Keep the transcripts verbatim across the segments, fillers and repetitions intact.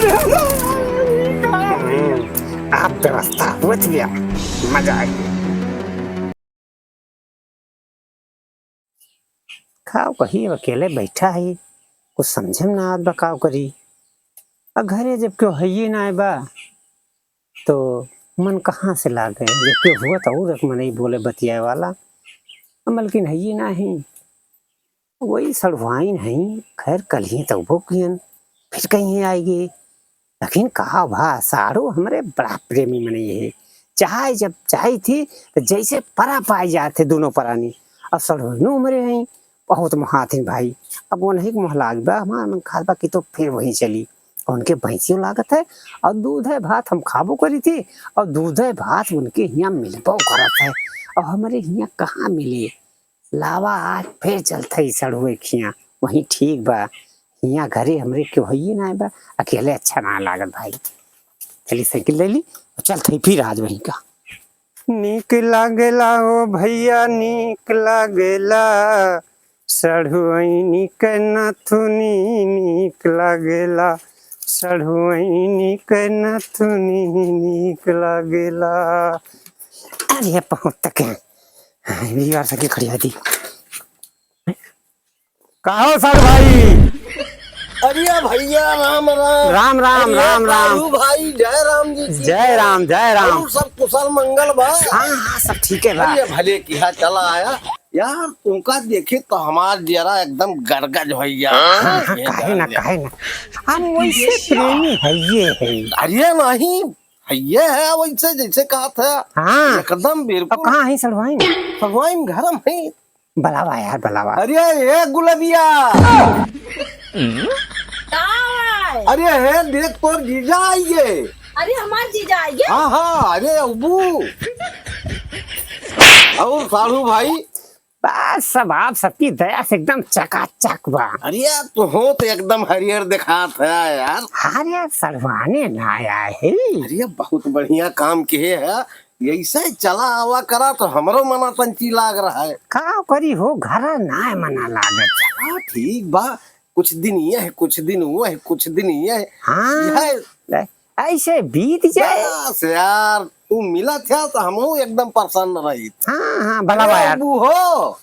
हम्म, आप व्यवस्था होत गया, मजा आ गया। काव कही, अब अकेले बैठा ही, कुछ समझे में ना आवत बा, काव करी। अब घरे जब केहू हइये नाय बा, तो मन कहाँ से लागे? जब केहू हुआ तो और एक मनई बोले बतियाए वाला, अब मलकिन हइये नाही। वही सड़ुआइन हई, खैर कल ही तो वो कियन, फिर कहीं आएगी। लेकिन कहा भा, साढ़ू हमरे बड़ा प्रेमी मनई है। चाहे जब चाही थी, तो जैसे परा पाए जात है दोनों परानी। अब सड़ुआइनो हमरे हई, बहुत मोहात हई भाई। अब वो नहीं मोह लाग बा, हमार मन खात बा कि तो फिर वहीं चली। उनके भैंसियों लागत है, और दूध है भात हम खाबो करी थी, और दूध है भात उनके हियाँ मिलबो करत है। और हमरे हियाँ कहाँ मिले? लावा, आज फिर चलत हई सड़ुए खियाँ, वहीं ठीक बा। हियाँ घरे हमरे केहू हइये नाय बा, अकेले अच्छा ना लागत भाई। चली साइकिल ले ली और चलत हई फिर आज वहीं का। नीक लागेला ओ भैया, नीक लागेला, सढ़ुआइनी के नथुनी नीक लागेला, सढ़ुआइनी के नथुनी नीक लागेला। अरे, पहुँच तक है। हाँ, ये बार साइकिल खड़ी आती। का हो साढ़ू भाई? अरे भैया, राम राम। राम राम, अरे राम राम। साढ़ू भाई, जय राम जी की जय जय। राम, जय राम। और सब कुशल मंगल बा? हाँ, हाँ, सब ठीक है बा। अरे भले किहा चला आया। यार, तुमका देखी तो हमार जियरा एकदम गदगद होइ गया। हाँ, हाँ, ये काहे ना, जान ले। काहे ना। हम वैसे प्रेमी हइये है। अरे नहीं, हइये है वैसे जैसे कहत है। हाँ। एकदम अब बिल्कुल। कहाँ है सड़ुआइन? सड़ुआइन घर में है। बलावा यार, बलावा। अरे, ए गुलबिया। का है? अरे, हे, देख, तोर जीजा आइगे। अरे, हमार जीजा आइगे? हाँ, हाँ, अरे, अबू। और साढ़ू भाई? बस, सब आप सबकी दया से एकदम चकाचक बा। अरे, तू हो तो एकदम हरियर दिखात है यार। अरे, सड़ुआने ना आया है। अरे, बहुत बढ़िया काम किहे है। यैसे चला आवा करा तो हमरो मना तंची लाग रहा है। का करी हो, घरा नाय मना लागत। हाँ, ठीक बा, कुछ दिन ये है, कुछ दिन वो है, कुछ दिन ये है। हाँ, यह है। ऐसे बीत जाए। बस यार, तू मिला था तो हमहू एकदम प्रसन्न रही। हाँ, हाँ, भला बा यार। अरे बूहो।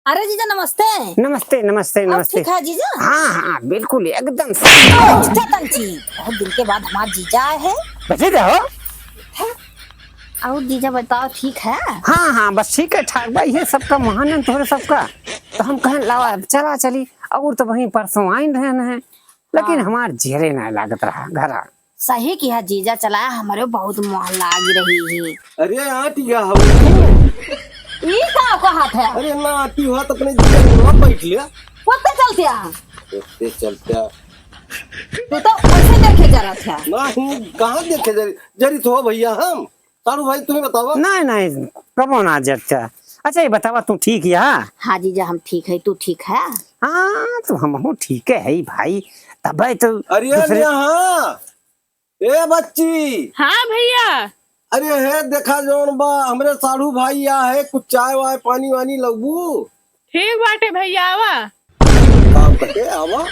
अरे जीजा, नमस्ते। नमस्ते, नमस्ते, और नमस्ते। ठीक है जीजा? हाँ, हाँ, बिल्कुल, एकदम सही। नमस्ते तंची, बहुत दिन के बाद हमार जीजा आए हैं। बचे रहो। हैं? और जीजा बताओ, ठीक है? हाँ, हाँ, बस ठीक है, ठाक बा, ये सबका महानन तोहरे सबका। तो हम कहन लावा, चला चली, और तो वहीं परसों आइन रहन हैं, लेकिन हाँ। हमार जेरे ना लागत रहा घरा। सही किहा जीजा, चला हमरे बहुत मोह लाग रही है। अरे आंटी, या हो? ई का कहत है? अरे ना आंटी, हुआ तो अपने जीजा के वहाँ बैठ लिया। ओते चलते आ। ओते चलते आ। तू तो वैसे देखे जरा था। नहीं, कहाँ देखे जरी, जरी तो हो भैया हम। साढ़ू भाई, तुम्हें बतावा। नहीं, नहीं, कबो ना जरता। अच्छा, ये बतावा, तू ठीक है? हाँ जीजा, हम ठीक है, तू ठीक है? हाँ, तो हमहू ठीक है भाई, तबे तो अरे दूसरे यहाँ, ए बच्ची। हाँ भैया। अरे हे, देखा जौन बा, हमरे साढ़ू भाई आ है, कुछ चाय वाय, पानी वानी लउबू? ठीक बाटे भैया, आवा। का कहे, आवा?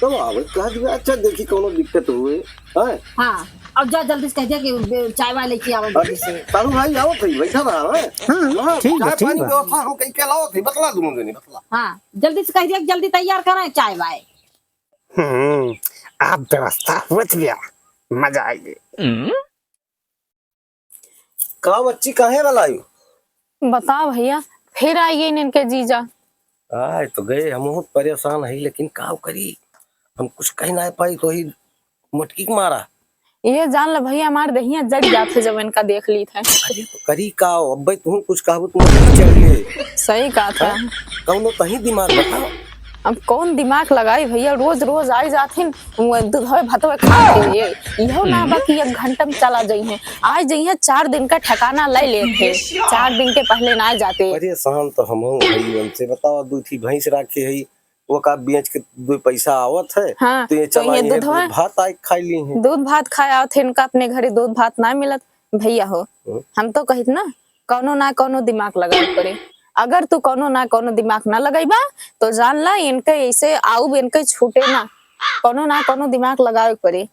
तो आवे, कह दिया, अच्छा, देखी, कौनो दिक्कत हुए, हैं? हाँ, अब जा, जल्दी से कह दिया कि बे-, चाय वाय लेके आवा, जल्दी से। अरे, साढ़ू भाई, आवत है, बैठा रहा, हैं? हाँ, हाँ, ठीक बा, चाय ठीक पानी बा। व्यवस्था हम कह के लावत है, बतला दूँ, जनी, बतला। हाँ, जल्दी से कह दिया कि जल्दी तैयार करें चाय वाय। हम्म, आप व्यवस्था होत गया, मजा आइगे। का बच्ची, काहे वाला आयु? बताओ भैया, फिर आइगे इनके जीजा। आए तो गए, हम बहुत परेशान है, लेकिन का करी, हम कुछ कह ना पाई, तो ही मटकी के मारा। ये जान लो भैया, हमार दहिया जग जात है जब इनका देख ली थे। अरे तो करी का, अब्बे तू कुछ कहबू तो मटकी चढ़ ले। सही कहा था। हैं? कौनो तही दिमाग बताओ। अब कौन दिमाग लगाई भैया, रोज रोज आई जात हिन, वो दूधवे भतवे खात हिन। ये, इहो ना बा कि एक घंटा में चला जाई हैं, आ जाई हैं, चार दिन का ठिकाना ले लेत हैं, चार दिन के पहले ना जाते। परेशान तो हम हूँ भाई, उनसे बताओ, दू थी भैंस राखे है, वो का बेच के दो पैसा आवत है, हाँ, तो ये तो चला ये ये दूधवा, दूध भात आए खाई ली हैं। दूध भात खाए आवत है, इनका अपने घरे दूध भात ना मिलत। भैया हो, हम्म। हम तो कहित ना, कौनो ना कौनो दिमाग लगावे पड़े। अगर तू कौनो ना कौनो दिमाग ना लगइबा, तो जान ला, इनके ऐसे आउब, इनके छूटे ना। कौनो ना कौनो दिमाग लगावे के पड़ी।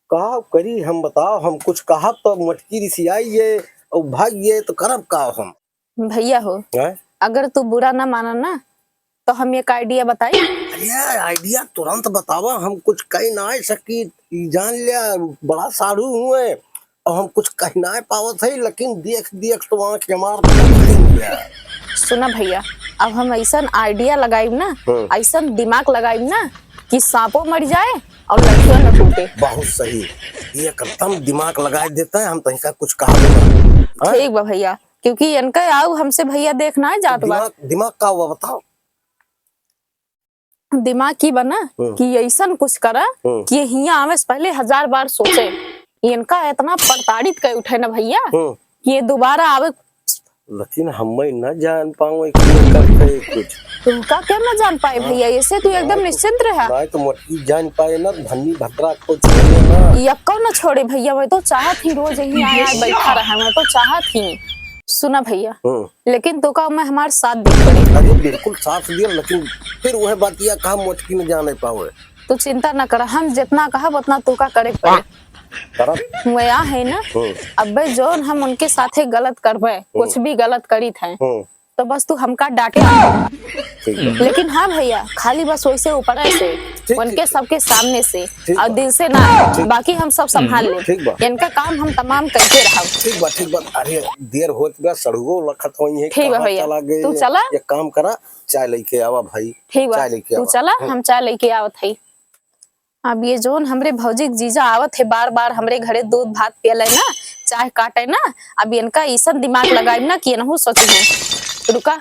का करी हम, बताओ, हम कुछ कहब तो मोटकी रिसियाई ये और भाग ये, तो करब का हम? भैया हो, हैं? अगर तू बुरा ना माना ना, तो हम एक idea बताई। अरे idea तुरंत बतावा, हम कुछ कह ना सकी, ई जान लिया, बड़ा साढ़ू हुए और हम कुछ कह ना पावत है, लेकिन देख देख तो आँख हमार फूट गया। सुना भैया, अब हम ऐसन idea लगाइब ना, हम्म। ऐसन दिमाग लगाइब ना कि सांपो मर जाए और लठियो न टूटे। बहुत सही, एकदम दिमाग लगाए देता है, हम तनिका कुछ कहा देना। हाँ? ठीक बा भैया, क्योंकि इनका आऊ हमसे भैया देख ना जात बा। दिमाग, दिमाग का हुआ बताओ? दिमाग की बना हम्म। कि ऐसन कुछ करा हम्म। कि हियाँ आवे से पहले हजार बार सोचे। इनका इतना प्रताड़ित कर उठे ना भैया हम्म। कि ये दोबारा आवे। लेकिन हमें न जान पावे कि ये करते कुछ। तुमका क्या न जान पाए हाँ। भैया, ऐसे तू एकदम नहीं तो, निश्चिंत रहा। नहीं तो मोटकी जान पाए ना, धन्नी भद्रा को छोड़े ना। यक्को न छोड़े भैया, मैं तो चाहत ही रोज यहीं आया बैठा रहा, मैं तो चाहत ही। सुना भैया, हम्म। लेकिन तोका मैं हमार साथ दे पड़े। अरे बिल्कुल साथ दिया, लेकिन फिर वह बातिया कहा मोटकी न जाने पावे। तू चिंता न कर, हम जितना कहब उतना तोका करे के पड़े। करब। वह है ना, हम्म। अबे जौन हम उनके साथे गलत करबे, हम्म। कुछ भी गलत करीत हैं, हम्म। तो बस तू हमका डांटे। ठीक बा। लेकिन हाँ भैया, खाली बस वैसे ऊपर से, ठीक, उनके ठीक। सबके सामने से, ठीक और बा। दिल से ना, ठीक। बाकी हम सब संभाल लेब। ठीक बा। इनका काम हम तमाम करके रहब। ठीक बा, ठीक बा। अरे देर होत बा, सड़ुओ लखत होई है, ठीक बा कहाँ भैया, चला गए? तू चला। एक काम करा, चाय लेके आवा भाई, ठीक बा, चाय लेके तू आवा। चला, हम्म। हम चाय लेके आवत हई। अब ये जौन हमरे भौजी के जीजा आवत है, बार बार हमरे घरे दूध भात पियले ना, चाह काटे ना, अब इनका ऐसन दिमाग लगाइब ना कि इनहू सोची है। रुका।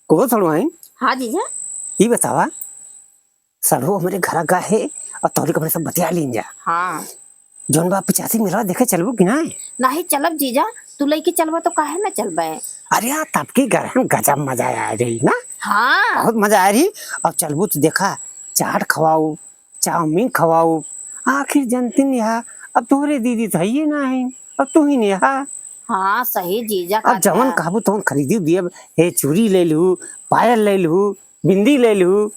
कहो सड़ुआइन। हाँ जीजा। ई बतावा, सड़ुओ हमरे घर का है और तोहरे कमरे सब बतिया लीन जा। हाँ। जौन बा पिचासी मेलवा देखे चलबू कि नाहीं? नाहीं चलब जीजा, तू लइके चलबा तो काहे ना चलबे? अरे यार, तब की घर में गजब मजा आए रही ना। हाँ। बहुत मजा आए रही। अब चलबू तो देखा, चाट खवाऊ, चाउमीन खवाऊ, आखिर जनती नहीं है, अब तोहरे दीदी तो है ही नाहीं, अब तू ही नहीं है। हाँ, सही जीजा अब का जवन था। कहबू तवन खरीदी दियब, हे चूड़ी ले लू, पायल ले लू, बिंदी ले लू,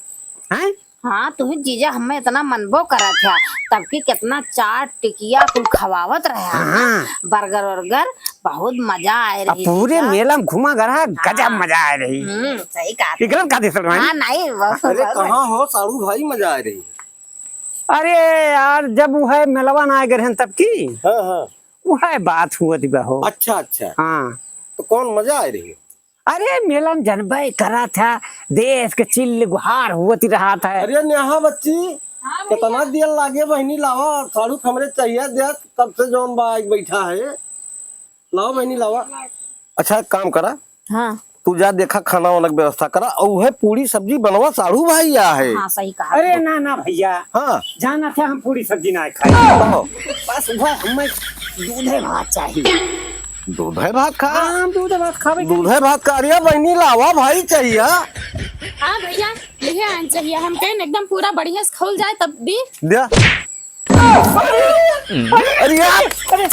हैं? हाँ, तुही जीजा हमें इतना मनबो करत है, तब की कितना चाट टिकिया कुल खवावत रहे हैं, हाँ। बर्गर वर्गर, बहुत मजा आए अब रही पूरे जीजा। मेला में घुमा गरा, गजब हाँ। मजा आए रही। हम्म, सही कहा। विक्रम का दिसल भाई? हाँ, नहीं, वो, अरे वो, कहाँ हो साड़ू भाई, मजा आए रही। अरे यार, जब वो है मेलवा ना आए गए हैं तब की। हाँ, हाँ। वो है बात हुआ थी बहो। अच्छा, अच्छा। हाँ। तो कौन मजा आए रही? अरे मेलन जनबे करा था, देश के चिल्ल गुहार होती रहा था। अरे नेहा बच्ची, हाँ भैया। कितना देर लागे बहिनी, लावा साड़ू हमरे चाहिए दे, कब से जौन बा आइके बैठा है। लावा बहिनी, लावा। अच्छा, एक काम करा। हाँ। तू जा देखा, खाना वाना के व्यवस्था करा, और वह पूरी सब्जी बनवा, साड़ू भाई आ है। हाँ, सही कहा। अरे ना, ना भैया। हाँ। जाना था हम पूरी सब्जी ना खाई। कहो। बस वह हमें दूधे भात चाहिए। दूधे भात खा? हाँ, हम दूधे भात खावे के। दूधे भात खा, अरे बहिनी लावा भाई चाहिए। हाँ भैया, लिहे आन चाहिए, हम कहेन एकदम पूरा बढ़िया से खौल जाए तब दी। द्या। अरे यार। अरे, अरे, अरे,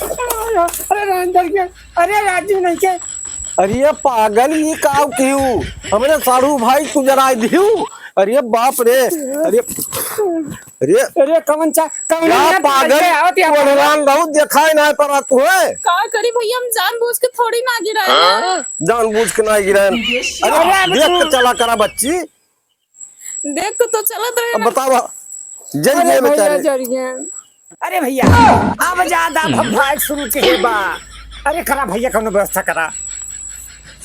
अरे, अरे, राम जर गया। अरे राजू नहीं के। अरे पागल, ये का किहू? हमरे साढ़ू भाई तू जराई दिहू। अरे बाप रे। अरे, अरे। अरे कवन चा, कवन क्या ना पागल, पागल आवत है, ओढ़वान रहू, देखाई ना पड़ा तू है। का करी भैया, हम जानबूझ के थोड़ी ना गिराए हैं। जानबूझ के ना गिराए। अरे, अरे, अब देख तू के चला करा बच्ची। देख के तो चलत रहे अब ना। बतावा, जरिए अरे भैया, बेचारे। जरिए। अरे भैया, अब ज्यादा भगभाग शुरू के बा। अरे करा भैया, कौनो व्यवस्था करा।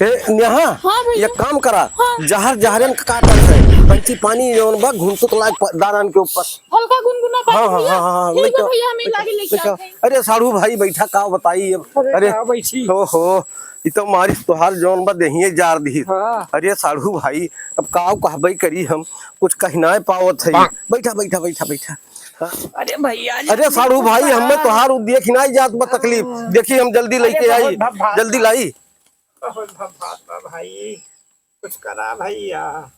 ए, नेहा, हाँ भैया। एक काम करा, हाँ। जहर, जहरन का काटत है, पंची पानी जौन बा, घुनसुक लाग प-, दारन के ऊपर। हल्का गुनगुना हाँ, काटत हाँ, भैया। हाँ, हाँ, ठीक लेके बा आओ, भैया, हम ई लेके लागे लेके आओ। आते हैं। अरे साढ़ू भाई बैठा, का बताई अब। अरे अरे, का बैठी? हो, हो, ई तो मारिस तोहार जौन बा देहिए जार दिही। हाँ। अरे साढ़ू भाई, अब का कहबे करी हम, कुछ कह ना पावत है। बैठा, बैठा, बैठा, बैठा। हाँ। अरे भैया, अरे साढ़ू भाई, हमें तोहार उ देख ना जात बा तकलीफ। हाँ। देखी हम जल्दी अरे लेके बहुत आई, भा-, भा-, जल्दी लाई। बहुत भा-, भा-, भा-, भाई, कुछ करा भैया।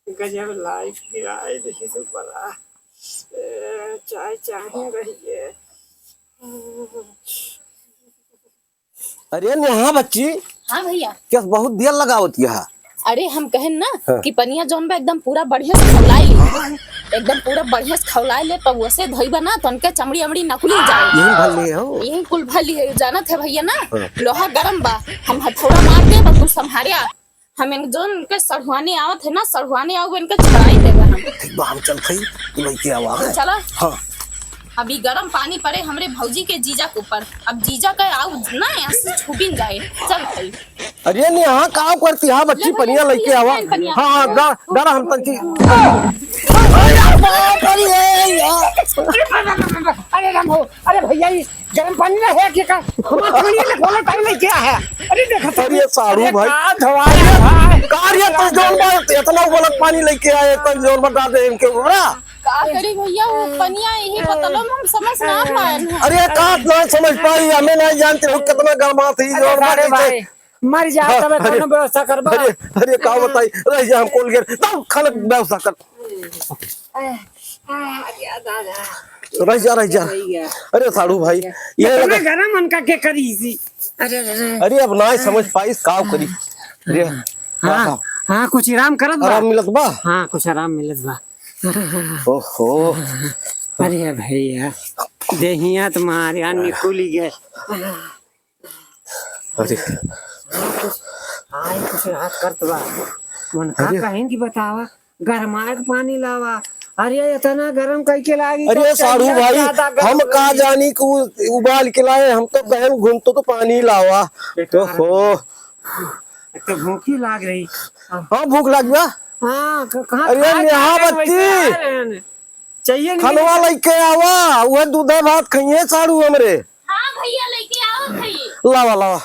गजब लाइट गिराए देखी से बड़ा। ए, चाय, चाय रही है। अरे नेहा बच्ची, हाँ भैया। केस बहुत देर लगावत यहाँ। अरे, हम कहेन ना हाँ। कि पनिया जौन बा, एकदम पूरा बढ़िया से खौलाइ ले। एकदम पूरा बढ़िया से खौलाइ ले, तब वसे धोइबा ना, तो उनके चमड़ी अमड़ी नकुली जाए। यही भर लिए हो। यही कुल भर लिए, जानत है भैया ना, हाँ। लोहा गरम बा, हम हथौड़ा मार देब, तू संभारिया। हम इन जौन इनके सढ़ुआने आवत है ना, सढ़ुआने आउ, इनके छोड़ाइ देबे हम। ठीक बा, हम चलत हई, तू लइके आवा। चला। हाँ। अभी गरम पानी पड़े हमरे भौजी के जीजा के ऊपर। अब जीजा के आउ ना, यहाँ से छूटिन जाए। चल भाई। अरे नेहा, का करती है बच्ची? ले पनिया भाई, लइके आवा। पनिया। हाँ, हाँ, गा-, गारा हम तंची। अरे बाप रे, यार। अरे राम हो, अरे भैया, ई गरम पानी ना है कि का? हमार पानी ले बोला टाइम नहीं क्या है? अरे देखो तो, अरे साढ़ू अरे भाई। का धवाई है भाई? का रे, तू जौन बा, इतना उबलत पानी लइके आए, तू जौन बा डाल दे इनके ऊपर। का करी भैया, वो पनिया यही बतलो, हम समझ ना पाए हैं। अरे का ना समझ पाई, हमें नहीं जानते हो कितना गरमात ही अरे जौन बा साढ़ू जैसे भाई, मर जाओ हाँ, तबे अरे, कौनो व्यवस्था करबा। अरे, अरे, का बताई, रह जा, हम कुल गेल, तब खाना व्यवस्था कर। रह जा, रह जा। अरे, साढ़ू भाई, ये इतना लगा गरम उनका के करी सी। अरे, अरे, अरे। अरे, अब ना समझ पाइस, का करी? अरे, हाँ, हाँ। हाँ, कुछ आराम करत बा। आराम मिलत बा? हाँ, कुछ आराम मिलत बा। ओहो। अरे भैया, देहिया त मारे निकुली गए। अरे। हाँ, कुछ, हाँ, कुछ राहत करत बा। मन का अरे। कहें कि बतावा, गरमाए के पानी लावा। अरे, इतना गरम कइके लागी, अरे, तो साढ़ू चलिया भाई, ज्यादा गरम हम का लागी। जानी कि उ-, उबाल के लाए, हम तो कहें घूमतो तो पानी लावा। बेकार। ओहो। एक तो भूखी लाग रही। हाँ, भूख लाग गया। हाँ, क-, कहाँ अरे, खा के नेहा आए हैं, बच्ची। वैसे आ रहे हैं। चाहिए नहीं। खलवा लइके आवा, उहे दूधे भात खइहे साढ़ू हमरे। हाँ भैया, लइके आवा भाई। लावा, लावा।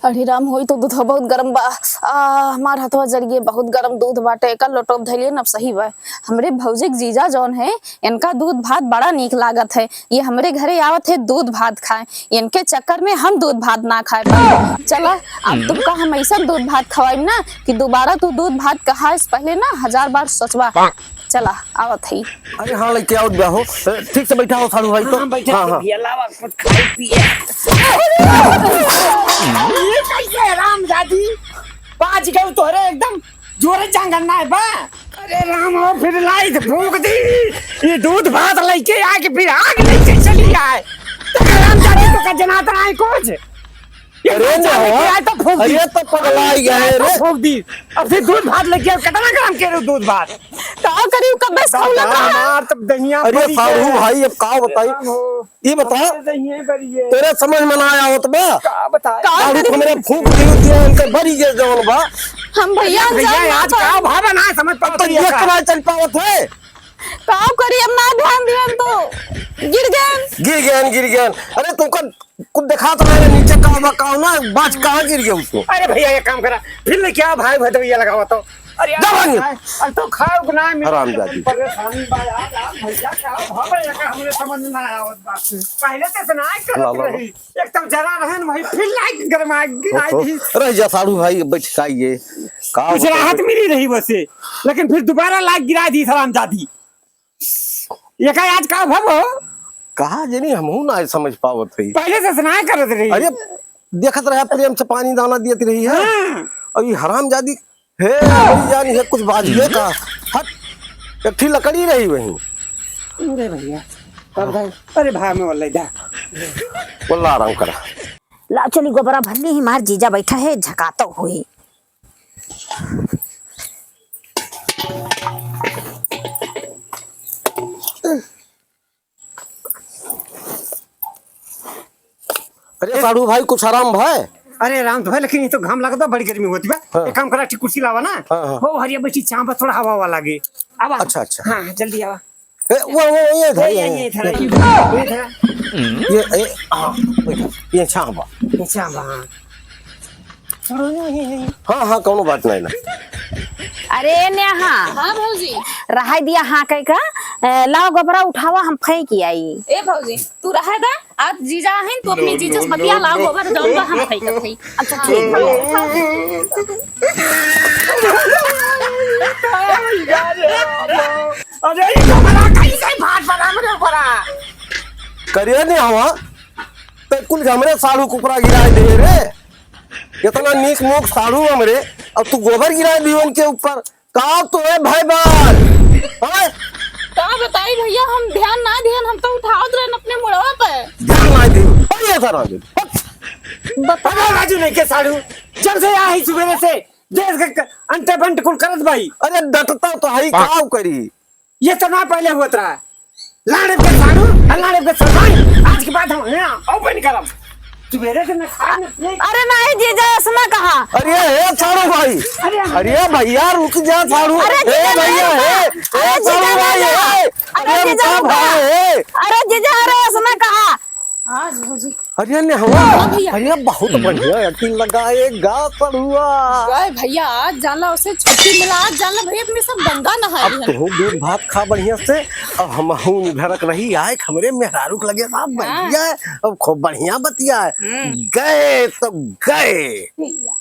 अरे राम, होई तो दूधवा बहुत गरम बा। आ, हमार हथवा जर गए, बहुत गरम दूध बाटे। एकर लोटो धइले न सही बा। हमरे भौजी के जीजा जौन है, इनका दूध भात बड़ा नीक लागत है। ये हमरे घरे आवत है दूध भात खाए, इनके चक्कर में हम दूध भात ना खाए पाए। चला, अब तुमका हम ऐसा दूध भात खवाइब ना कि दोबारा तू दूध भात कहाए से पहले ना हजार बार सोचबा। चला, आवत हई। अरे हाँ, लइके आवत बा हो। ए, ठीक से बैठा हो साढ़ू भाई तो। हाँ, बैठा हाँ, हाँ। भैया, लावा, कुछ खाई पिए। ये कैसे है राम जादी? बाज गए तोहरे एकदम जोरे जांगर ना है बा। अरे राम हो, फिर लाइट फूक दी। ये दूध भात लइके आके फिर आग लइके चली आए। तो राम जादी तो का जनात ना है कुछ। ये अरे दूध ना भात हो। लइके आए तो फूक दी। अरे तो पगला ही गए अरे तो रे। फूक दी। अब फिर दूध भात लइके आए, कितना गरम के रहे दूध भात। का करी, कब्बे से खौलत रहा। हमार तब दहिया अरे बरी साढ़ू गया। भाई, अब का बताई? राम हो। ये बता, अरे दहिया बरी है। तेरे समझ में ना आया होत बा? का बताई? का साढ़ू करी? हमरे फूक दियो दिया, इनके बरी गए जवन बा। हम भैया भैया, अनजान ना आज बा। का भाव ना समझ अब तो पावत ये है का? कना चल पावत है। का करी, अब ना ध्यान दियन तो गिर गए। गिर गए, गिर गए। अरे तुमका कुछ देखा तो नहीं, नीचे का बा, का ना, बाज कहाँ गिर गया उसको? अरे भैया, एक काम करा, फिर लेके आओ भाई, भदौइया लगावा तो। अरे यार, दबंग। भाई, अब तो खाओ कि ना, मेरे हरामजादी। परेशानी बा यार, यार, भैया, क्या भाव है, का हमरे समझ में ना आवत बा। पहले तो इतना ही करत ला, ला, ला। रही, एकदम जरा रहन वही, फिर लाइट गरमा गिराई ओहो, दी। रह जा साढ़ू भाई, बैठ का ये, का कुछ होता है? राहत मिली रही वैसे, लेकिन फिर दोबारा लाइट गिरा दी हरामजादी। एका आज का भव हो? कहा जनी, हमहू ना समझ पावत हई। पहले से सुनाए करत रही। अरे, देखत रहा प्रेम से पानी दाना दियत रही है। हाँ। और ये हरामजादी, हे, मेरी जान, ये कुछ बाजिए का? हट, एक ठी लकड़ी रही वहीं। अरे भैया, तब भाई, अरे भाई, मैं वल्ले जा। वल्ला आराम करा। ला चली गोबरा भरली ही, मार जीजा बैठा है, झकातो हुई। अरे साढ़ू भाई, कुछ आराम भाई? अरे आराम तो है, लेकिन ये तो घाम लगता, बड़ी गर्मी होती बा। हाँ। एक काम करा, ठीक कुर्सी लावा ना। हाँ, हाँ। वो हरिया बैठी छाँव बा, थोड़ा हवा हवा लागे। आवा। अच्छा, अच्छा। हाँ, जल्दी आवा। ए, वो, वो, ये था, ए, ये, ये, ये, ये था, ये। ये था। ये, ए, हाँ, बैठो, ये छाँव बा। ये छाँव बा, हाँ। हाँ, हाँ, कौनो बात नहीं ना। अरे नेहा। हाँ भौजी। रहाई दिया हाँ कह का, ए, लाओ गोबरा उठावा, हम फेंक आई। ए भौजी, तू रहे दा, आज जीजा आहिन, तू अपनी जीजा से बतिया, लाओ गोबर जौन बा हम फेंकत हई। अच्छा, ठीक बा। अरे, ये गोबरा कैसे भात बना हमरे ऊपरा? करिए नहीं हवा, तो कुल हमरे साढ़ू के ऊपरा गिराए दे रे। इतना नीक मोक साढ़ू हमरे, अब तू गोबर गिरा दियो उनके ऊपर। का तो है भाई बाल? हैं? का बताई भैया, हम ध्यान ना दिहन, हम तो उठावत रहन अपने मुड़वा पे। ध्यान ना दियो। अरे ये सारा दिन। बता। अरे राजू नहीं के साढ़ू, जब से आई सुबेरे से देश के क-, अंटे बंट कुल करत बाई। अरे डटता तो है, का करी? ये तो ना पहले हुआ रहा। लाड़े के साढ़ू, लाड़े के सरदाई, आज के बाद हम यहाँ open करम। सुबेरे से न खाए न पिए। अरे नहीं जीजा, ऐसा ना कहा। अरे हे साढ़ू भाई, अरे अरे भैया रुक जा साढ़ू, अरे ए जीजा भैया, नहीं हे, कहा। ए अरे साढ़ू जीजा भाई, नहीं कहा। हे, अरे अरे जीजा रुका नहीं कहा। भाई, हे। अरे जीजा, अरे ऐसा ना कहा। आज भौजी। अरे नेहवा, हाँ भैया। अरे बहुत बढ़िया acting लगाएगा पढ़ुआ। गए भैया, आज जानला उसे छुट्टी मिला, आज जानला भैया अपने सब गंगा नहाई अब है। तू दूध भात खा बढ़िया से, अब हमहू घरक रही आए हमरे मेहरारू के लगे साहब हाँ। बढ़िया है, अब खूब बढ़िया बतिया है। हम्म। गए तो गए। भैया।